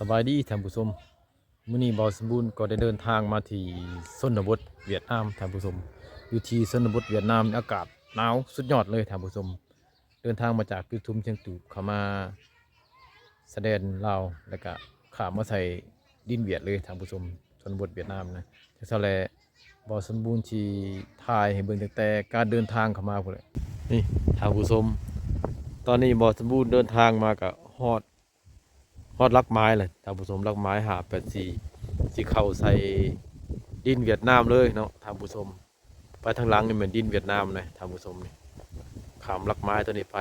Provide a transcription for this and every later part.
ສະບາຍດີທ່ານຜູ້ຊົມ, ມື້ນີ້ບ່າວສົມບູນກໍໄດ້ເດີນທາງມາທີ່ຊົນນະບົດຫວຽດນາມທ່ານຜູ້ຊົມ. ຢູ່ທີ່ຊົນນະບົດຫວຽດນາມ ອາກາດໜາວສຸດຍອດເລີຍທ່ານຜູ້ຊົມ. ເດີນທາງມາຈາກຕຶກຊຸມຊຽງຕູບ ເຂົ້າມາຊາຍແດນລາວ ແລ້ວກະຂ້າມມາໃສ່ດິນຫວຽດເລີຍທ່ານຜູ້ຊົມ, ຊົນນະບົດຫວຽດນາມນະ. ຈັ່ງຊັ້ນແຫຼະ ບ່າວສົມບູນຊິຖ່າຍໃຫ້ເບິ່ງຕັ້ງແຕ່ການເດີນທາງເຂົ້າມາພຸ້ນແຫຼະ. ນີ້ທ່ານຜູ້ຊົມ, ຕອນນີ້ບ່າວສົມບູນເດີນທາງມາກະຮອດ ຮອດຫຼັກໄມລະທ່ານຜູ້ຊົມ, ຫຼັກໄມຫ້າແປດສີ່ ຊິເຂົ້າໃສ່ດິນຫວຽດນາມເລີຍເນາະທ່ານຜູ້ຊົມ. ໄປທາງຫຼັງນີ້ແມ່ນດິນຫວຽດນາມນະທ່ານຜູ້ຊົມ, ນີ້ຂ້າມຫຼັກໄມຕົວນີ້ໄປ.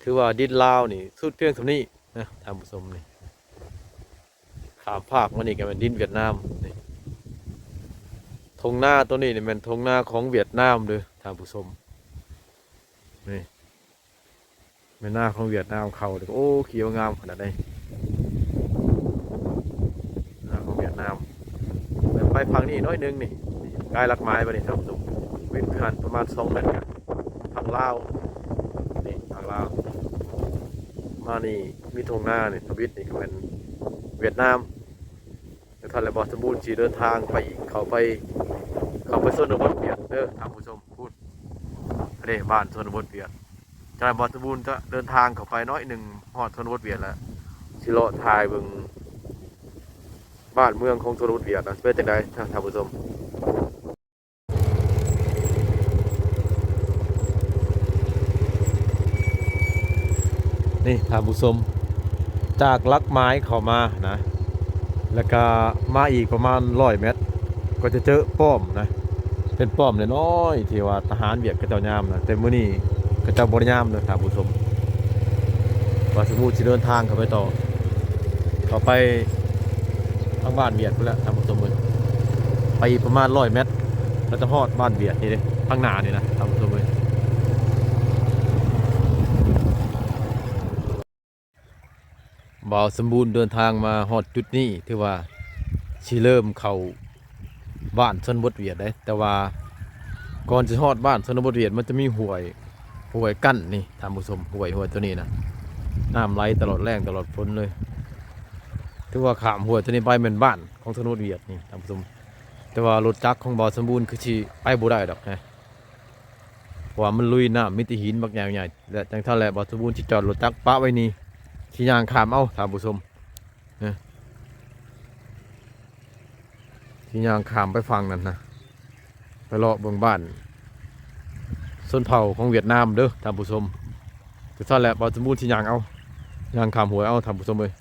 ຖືວ່າດິນລາວນີ້ສຸດພຽງສ່ຳນີ້ນະທ່ານຜູ້ຊົມ, ນີ້ຂ້າມຟາກມານີ້ກໍແມ່ນດິນຫວຽດນາມ. ນີ້ທົ່ງນາຕົວນີ້ນີ້ແມ່ນທົ່ງນາຂອງຫວຽດນາມເດີທ່ານຜູ້ຊົມ, ນີ້ ແມ່ນນາຂອງຫວຽດນາມເຂົາ ໂອ້ ຂຽວງາມຂະໜາດໃດ, ນາຂອງຫວຽດນາມ. ແລ້ວໄປຝັ່ງນີ້ໜ້ອຍໜຶ່ງນີ້, ນີ້ກາຍຫຼັກໄມບາດນີ້ທ່ານຜູ້ຊົມ, ວິດຢູ່ຫັ້ນປະມານສອງແມັດກັບຝັ່ງລາວ, ນີ້ຝັ່ງລາວ. ມານີ້ມີທົ່ງນານີ້ ທຳອິດນີ້ກໍແມ່ນຫວຽດນາມ. ແລ້ວທ່ານ ແລະ ບ່າວສົມບູນຊິເດີນທາງໄປອີກ, ເຂົ້າໄປ ເຂົ້າໄປຊົນນະບົດຫວຽດເດີທ່ານຜູ້ຊົມ. ພຸ້ນ ອັນນີ້ບ້ານຊົນນະບົດຫວຽດ. ຈາກນັ້ນບ່າວສົມບູນຈະເດີນທາງເຂົ້າໄປໜ້ອຍໜຶ່ງ ຮອດຊົນນະບົດຫວຽດແລ້ວ, ຊິເລາະຖ່າຍເບິ່ງບ້ານເມືອງຂອງຊົນນະບົດຫວຽດນະ ເປັນຈັ່ງໃດທ່ານ ທ່ານຜູ້ຊົມ. ນີ້ທ່ານຜູ້ຊົມ, ຈາກຫຼັກໄມເຂົ້າມານະ ແລ້ວກະມາອີກປະມານຮ້ອຍແມັດ ກໍຈະເຈີປ້ອມນະ, ເປັນປ້ອມນ້ອຍໆ ທີ່ວ່າທະຫານຫວຽດເຂົາເຈົ້າຍາມນະ, ແຕ່ມື້ນີ້ເຂົາເຈົ້າບໍ່ໄດ້ຍາມເດີທ່ານຜູ້ຊົມ. ບ່າວສົມບູນຊິເດີນທາງເຂົ້າໄປຕໍ່, ເຂົ້າໄປທາງບ້ານຫວຽດພຸ້ນແຫຼະທ່ານຜູ້ຊົມເອີຍ. ໄປອີກປະມານຮ້ອຍແມັດ ກໍຈະຮອດບ້ານຫວຽດນີ້ເດ້, ທາງໜ້ານີ້ນະທ່ານຜູ້ຊົມເອີຍ. ບ່າວສົມບູນເດີນທາງມາຮອດຈຸດນີ້ ຖືວ່າຊິເລີ່ມເຂົ້າບ້ານຊົນນະບົດຫວຽດເດ້, ແຕ່ວ່າກ່ອນຊິຮອດບ້ານຊົນນະບົດຫວຽດ ມັນຈະມີຫ້ວຍ, ຫ້ວຍກັ້ນນີ້ທ່ານຜູ້ຊົມ, ຫ້ວຍ, ຫ້ວຍຕົວນີ້ນະ ນ້ຳໄຫຼຕະຫຼອດແລ້ງຕະຫຼອດຝົນເລີຍ. ຖືວ່າຂ້າມຫ້ວຍຕົວນີ້ໄປແມ່ນບ້ານຂອງຊົນນະບົດຫວຽດນີ້ທ່ານຜູ້ຊົມ, ແຕ່ວ່າລົດຈັກຂອງບ່າວສົມບູນຄືຊິໄປບໍ່ໄດ້ດອກນະ. ເພາະວ່າມັນລຸຍນ້ຳ ມີແຕ່ຫີນບັກໃຫຍ່ໆ ແລະ ຈັ່ງຊັ້ນແຫຼະ ບ່າວສົມບູນຊິຈອດລົດຈັກປະໄວ້ນີ້ ຊິຍ່າງຂ້າມເອົາທ່ານຜູ້ຊົມນະ, ຊິຍ່າງຂ້າມໄປຝັ່ງນັ້ນນະ, ໄປເລາະເບິ່ງບ້ານຊົນເຜົ່າຂອງຫວຽດນາມເດີທ່ານຜູ້ຊົມ. ຈັ່ງຊັ້ນແຫຼະ ບ່າວສົມບູນຊິຍ່າງເອົາ, ຍ່າງຂ້າມຫ້ວຍເອົາທ່ານຜູ້ຊົມເອີຍ.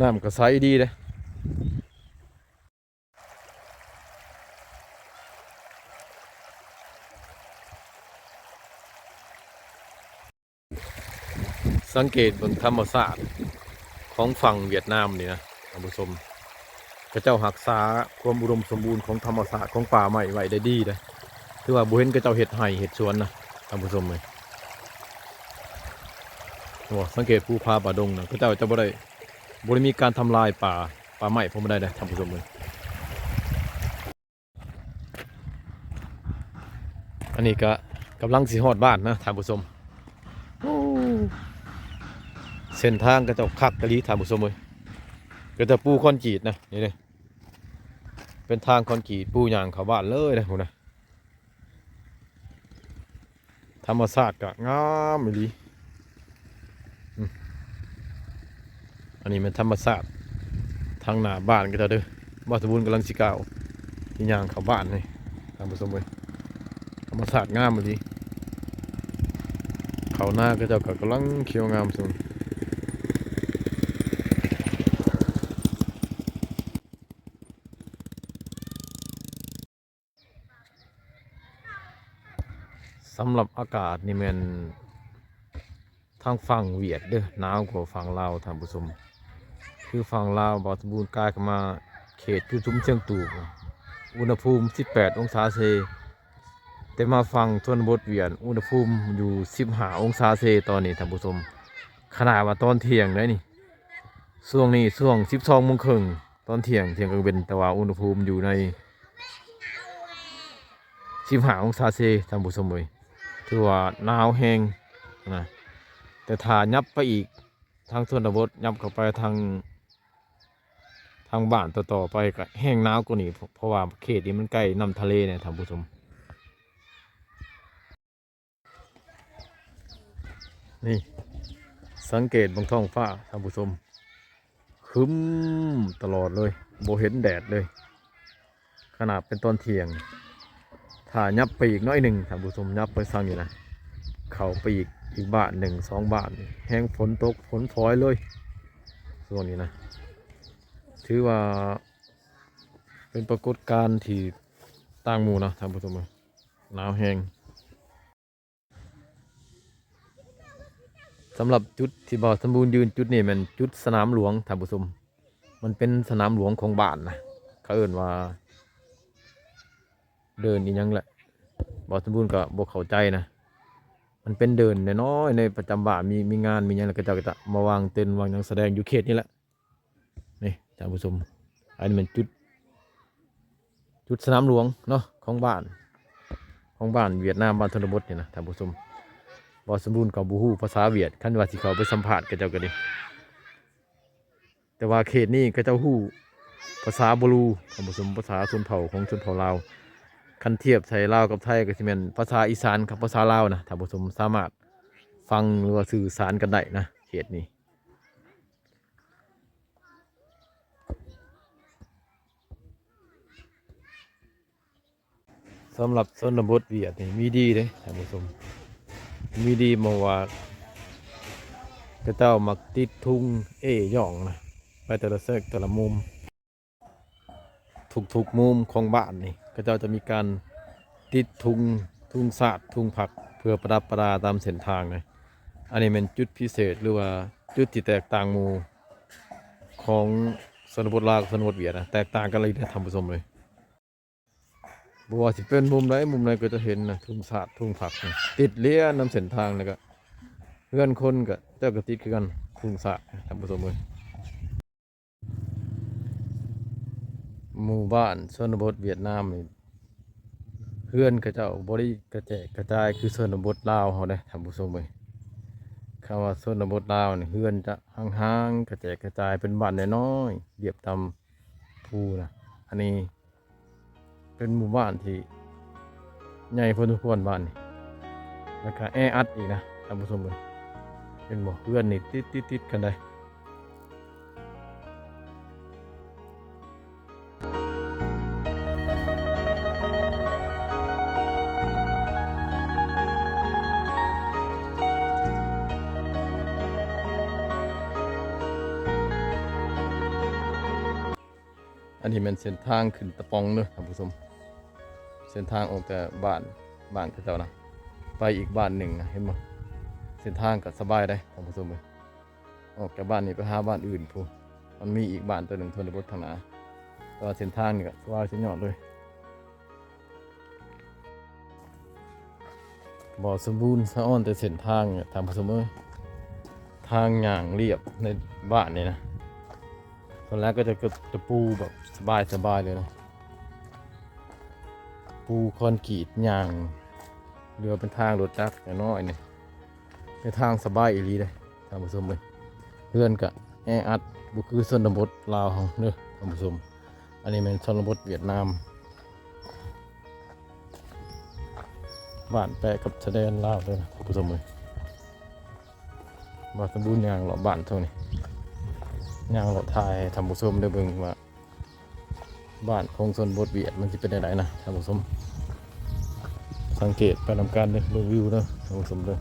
ນ້ຳກໍໃສດີເດ້. ສັງເກດເບິ່ງທຳມະຊາດຂອງຝັ່ງຫວຽດນາມນີ້ນະທ່ານຜູ້ຊົມ, ເຂົາເຈົ້າຮັກສາຄວາມອຸດົມສົມບູນຂອງທຳມະຊາດຂອງປ່າໄມ້ໄວ້ໄດ້ດີເດ້. ຖືວ່າບໍ່ເຫັນເຂົາເຈົ້າເຮັດໄຮ່ເຮັດສວນນະທ່ານຜູ້ຊົມເອີຍ. ໂອ້ ສັງເກດພູຜາປ່າດົງນະ, ເຂົາເຈົ້າຈະບໍ່ໄດ້, ບໍ່ໄດ້ມີການທຳລາຍປ່າ, ປ່າໄມ້ພວກມັນໄດ້ເດ້ທ່ານຜູ້ຊົມເອີຍ. ອັນນີ້ກະກຳລັງຊິຮອດບ້ານນະທ່ານຜູ້ຊົມ. ໂອ້ ເສັ້ນທາງເຂົາເຈົ້າຄັກອີ່ຫຼີທ່ານຜູ້ຊົມເອີຍ, ເຂົາເຈົ້າປູຄອນກຣີດນະ, ນີ້ເດ້ ເປັນທາງຄອນກຣີດປູຍ່າງເຂົ້າບ້ານເລີຍນະ ພຸ້ນນະ. ທຳມະຊາດກະງາມອີ່ຫຼີ. ອືມ ອັນນີ້ແມ່ນທຳມະຊາດທາງໜ້າບ້ານເຂົາເຈົ້າເດີ. ບ່າວສົມບູນກຳລັງຊິກ້າວຊິຍ່າງເຂົ້າບ້ານນີ້ ທ່ານຜູ້ຊົມເອີຍ. ທຳມະຊາດງາມອີ່ຫຼີ. ເຂົ້ານາເຂົາເຈົ້າກໍກຳລັງຂຽວງາມຊຸມ. ສຳລັບອາກາດນີ້ແມ່ນທາງຝັ່ງຫວຽດເດີ ໜາວກວ່າຝັ່ງລາວທ່ານຜູ້ຊົມ. ຄືຝັ່ງລາວ ບ່າວສົມບູນກາຍເຂົ້າມາເຂດຈຸຊຸມຊຽງຕູບ ອຸນຫະພູມສິບແປດອົງສາເຊ, ແຕ່ມາຝັ່ງຊົນນະບົດຫວຽດ ອຸນຫະພູມຢູ່ສິບຫ້າອົງສາເຊຕອນນີ້ທ່ານຜູ້ຊົມ. ຂະໜາດວ່າຕອນທ່ຽງໄດ໋ນີ້, ຊ່ວງນີ້ຊ່ວງສິບສອງໂມງເຄິ່ງ ຕອນທ່ຽງ, ທ່ຽງກາງເວັນ, ແຕ່ວ່າອຸນຫະພູມຢູ່ໃນສິບຫ້າອົງສາເຊ ທ່ານຜູ້ຊົມເອີຍ. ຖືວ່າໜາວແຮງນະ. ແຕ່ຖ້າຫຍັບໄປອີກທາງຊົນນະບົດ ຫຍັບເຂົ້າໄປທາງ ທາງບ້ານຕໍ່ໆໄປກໍແຮງໜາວກວ່ານີ້ ເພາະ ເພາະວ່າເຂດນີ້ມັນໃກ້ນ້ຳທະເລນະທ່ານຜູ້ຊົມ. ນີ້ ສັງເກດເບິ່ງທ້ອງຟ້າທ່ານຜູ້ຊົມ ຄຶ້ມຕະຫຼອດເລີຍ ບໍ່ເຫັນແດດເລີຍ ຂະໜາດເປັນຕອນທ່ຽງ. ຖ້າຫຍັບໄປອີກໜ້ອຍໜຶ່ງທ່ານຜູ້ຊົມ ຫຍັບໄປທາງນີ້ນະ ເຂົ້າໄປອີກ ອີກບ້ານໜຶ່ງສອງບ້ານ ແຮງຝົນຕົກ ຝົນຝອຍເລີຍຊ່ວງນີ້ນະ. ຖືວ່າເປັນປາກົດການທີ່ຕ່າງໝູ່ເນາະທ່ານຜູ້ຊົມເອີຍ ໜາວແຮງ. ສຳລັບຈຸດທີ່ບ່າວສົມບູນຢືນ ຈຸດນີ້ແມ່ນຈຸດສະໜາມຫຼວງທ່ານຜູ້ຊົມ. ມັນເປັນສະໜາມຫຼວງຂອງບ້ານນະ ເຂົາເອີ້ນວ່າເດີ່ນອີ່ຫຍັງແຫຼະ ບ່າວສົມບູນກໍບໍ່ເຂົ້າໃຈນະ. ມັນເປັນເດີ່ນນ້ອຍໆໃນປະຈຳບ້ານ ມີ ມີງານມີຫຍັງ ແລ້ວເຂົາເຈົ້າກໍຈະມາວາງເຕັນວາງຫຍັງສະແດງຢູ່ເຂດນີ້ແຫຼະ. ນີ້ທ່ານຜູ້ຊົມ ອັນນີ້ແມ່ນຈຸດ ຈຸດສະໜາມຫຼວງເນາະ ຂອງບ້ານ ຂອງບ້ານຫວຽດນາມ ບ້ານຊົນນະບົດນີ້ນະທ່ານຜູ້ຊົມ. ບ່າວສົມບູນກໍບໍ່ຮູ້ພາສາຫວຽດ ຄັນວ່າຊິເຂົ້າໄປສຳພາດເຂົາເຈົ້າກໍດີ ແຕ່ວ່າເຂດນີ້ເຂົາເຈົ້າຮູ້ພາສາບລູທ່ານຜູ້ຊົມ ພາສາຊົນເຜົ່າຂອງຊົນເຜົ່າລາວ. ຄັນທຽບໃສ່ລາວກັບໄທກໍຊິແມ່ນພາສາອີສານກັບພາສາລາວນະທ່ານຜູ້ຊົມ ສາມາດຟັງ ຫຼືວ່າສື່ສານກັນໄດ້ນະເຂດນີ້. ສຳລັບຊົນນະບົດຫວຽດນີ້ມີດີເດ້ທ່ານຜູ້ຊົມ ມີດີໝ່ອງວ່າ ເຂົາເຈົ້າມັກຕິດທຸງເອຫຍ້ອງນະ ໄປແຕ່ລະເຊກແຕ່ລະມຸມ ທຸກໆມຸມຂອງບ້ານນີ້ ເຂົາເຈົ້າຈະມີການຕິດທຸງ ທຸງຊາດ ທຸງພັກ ເພື່ອປະດັບປະດາຕາມເສັ້ນທາງນະ. ອັນນີ້ແມ່ນຈຸດພິເສດ ຫຼືວ່າຈຸດທີ່ແຕກຕ່າງໝູ່ຂອງຊົນນະບົດລາວກັບຊົນນະບົດຫວຽດນະ ແຕກຕ່າງກັນອີ່ຫຼີເດ້ທ່ານຜູ້ຊົມເອີຍ. ບໍ່ວ່າຊິເປັນມຸມໃດມຸມໃດກໍຈະເຫັນນະ ທຸງຊາດ ທຸງພັກນະ ຕິດລຽນນຳເສັ້ນທາງ ແລ້ວກໍເຮືອນຄົນກໍ ເຈົ້າກໍຕິດຄືກັນ ທຸງຊາດ ທ່ານຜູ້ຊົມເອີຍ. ໝູ່ບ້ານຊົນນະບົດຫວຽດນາມນີ້ ເຮືອນເຂົາເຈົ້າບໍ່ໄດ້ກະແຈກກະຈາຍຄືຊົນນະບົດລາວເຮົາເດ້ທ່ານຜູ້ຊົມເອີຍ. ຄຳວ່າຊົນນະບົດລາວນີ້ ເຮືອນຈະຫ່າງໆ ກະແຈກກະຈາຍ ເປັນບ້ານນ້ອຍໆ ລຽບຕາມພູນະ. ອັນນີ້ ເປັນໝູ່ບ້ານທີ່ໃຫຍ່ພໍສົມຄວນບ້ານນີ້ ແລ້ວກະແອອັດອີກນະທ່ານຜູ້ຊົມເອີຍ. ເຫັນບໍ່ ເຮືອນນີ້ຕິດໆໆກັນໄດ໋. ອັນນີ້ແມ່ນເສັ້ນທາງຂຶ້ນຕະປອງເດີທ່ານຜູ້ຊົມ. ເສັ້ນທາງອອກຈາກບ້ານ ບ້ານເຂົາເຈົ້ານະ ໄປອີກບ້ານໜຶ່ງນະ ເຫັນບໍ່? ເສັ້ນທາງກໍສະບາຍໄດ໋ທ່ານຜູ້ຊົມເອີຍ. ອອກຈາກບ້ານນີ້ໄປຫາບ້ານອື່ນພຸ້ນ ມັນມີອີກບ້ານຕົວໜຶ່ງຊົນນະບົດທາງໜ້າ ແຕ່ວ່າເສັ້ນທາງນີ້ກໍສະບາຍສຸດຍອດເລີຍ. ບໍ່ສົມບູນສະອອນແຕ່ເສັ້ນທາງນີ້ແຫຼະທ່ານຜູ້ຊົມເອີຍ. ທາງຍ່າງລຽບໃນບ້ານນີ້ນະ ສ່ວນຫຼາຍກໍຈະ ຈະປູແບບສະບາຍໆເລີຍນະ ປູຄອນກຣີດຍ່າງ ຫຼືວ່າເປັນທາງລົດຈັກນ້ອຍໆນີ້ ເປັນທາງສະບາຍອີ່ຫຼີເດ້ທ່ານຜູ້ຊົມເອີຍ. ເຮືອນກະແອອັດ ບໍ່ຄືຊົນນະບົດລາວເຮົາເດີທ່ານຜູ້ຊົມ. ອັນນີ້ແມ່ນຊົນນະບົດຫວຽດນາມ ບ້ານແປະກັບຊາຍແດນລາວເດີທ່ານຜູ້ຊົມເອີຍ. ບ່າວສົມບູນຍ່າງເລາະບ້ານຊ່ວງນີ້ ຍ່າງເລາະຖ່າຍໃຫ້ທ່ານຜູ້ຊົມໄດ້ເບິ່ງວ່າ ບ້ານຂອງຊົນນະບົດຫວຽດມັນຊິເປັນຈັ່ງໃດນະທ່ານຜູ້ຊົມ. ສັງເກດໄປນຳກັນເດີ ເບິ່ງວິວເດີທ່ານຜູ້ຊົມເດີ.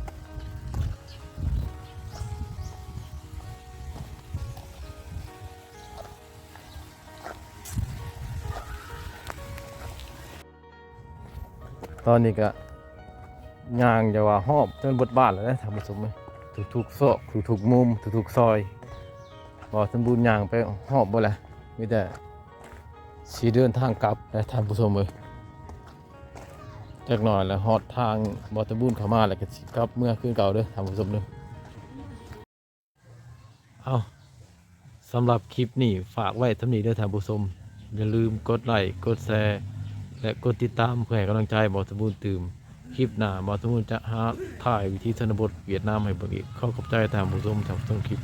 ຕອນນີ້ກະຍ່າງຈະວ່າຮອບຈົນເບິດບ້ານແລ້ວເດ້ທ່ານຜູ້ຊົມເອີຍ. ທຸກໆຊອກ ທຸກໆມຸມ ທຸກໆຊອຍ ບໍ່ສົມບູນຍ່າງໄປຮອບເບິດແລ້ວ ມີແຕ່ຊິເດີນທາງກັບແລ້ວທ່ານຜູ້ຊົມເອີຍ. ຈັກໜ້ອຍແລ້ວຮອດທາງບໍ່ສົມບູນເຂົ້າມາ ແລ້ວກະຊິກັບເມືອຄືເກົ່າເດີທ່ານຜູ້ຊົມເດີ. ເອົາ ສຳລັບຄລິບນີ້ຝາກໄວ້ສ່ຳນີ້ເດີທ່ານຜູ້ຊົມ. ຢ່າລືມກົດໄລ້ ກົດແຊ ແລະ ກົດຕິດຕາມ ເພື່ອໃຫ້ກຳລັງໃຈບໍ່ສົມບູນຕື່ມ. ຄລິບໜ້າ ບ່າວສະໝຸນຈະຫາຖ່າຍວິຖີຊົນນະບົດຫວຽດນາມໃຫ້ເບິ່ງອີກ. ຂໍຂອບໃຈທ່ານຜູ້ຊົມທີ່ຮັບຊົມຄລິບ.